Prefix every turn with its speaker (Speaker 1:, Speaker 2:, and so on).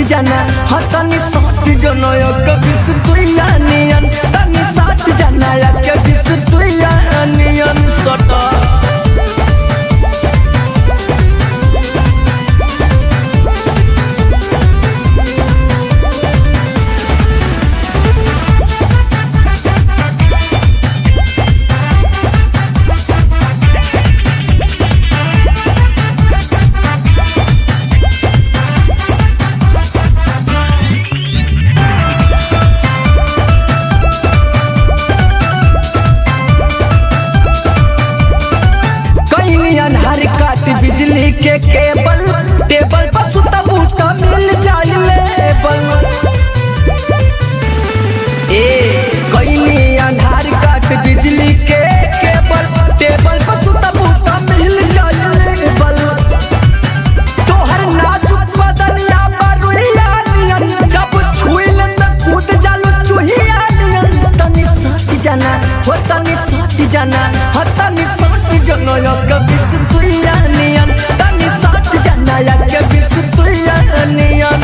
Speaker 1: जाना, हो तनी सट जाना या कभी सुइया नियन। तनी सट जाना या कभी सुइया नियन सटा। कहीं अन्हार काट बिजली के केबल, टेबल पर सुतबू त मिल जाई लेबल। ए कहीं अन्हार काट बिजली के केबल, टेबल पर सुतबू त मिल जाई लेबल। तोहर नाजुक बदनिया बरुइया नियन, जब छुइल त कूद जालू चुहिया नियन। तनी सट जाना, हो तनी सट जाना, हो तनी सट जाना या कभी सुइया नियन। तनी सट जाना या कभी सुइया नियन।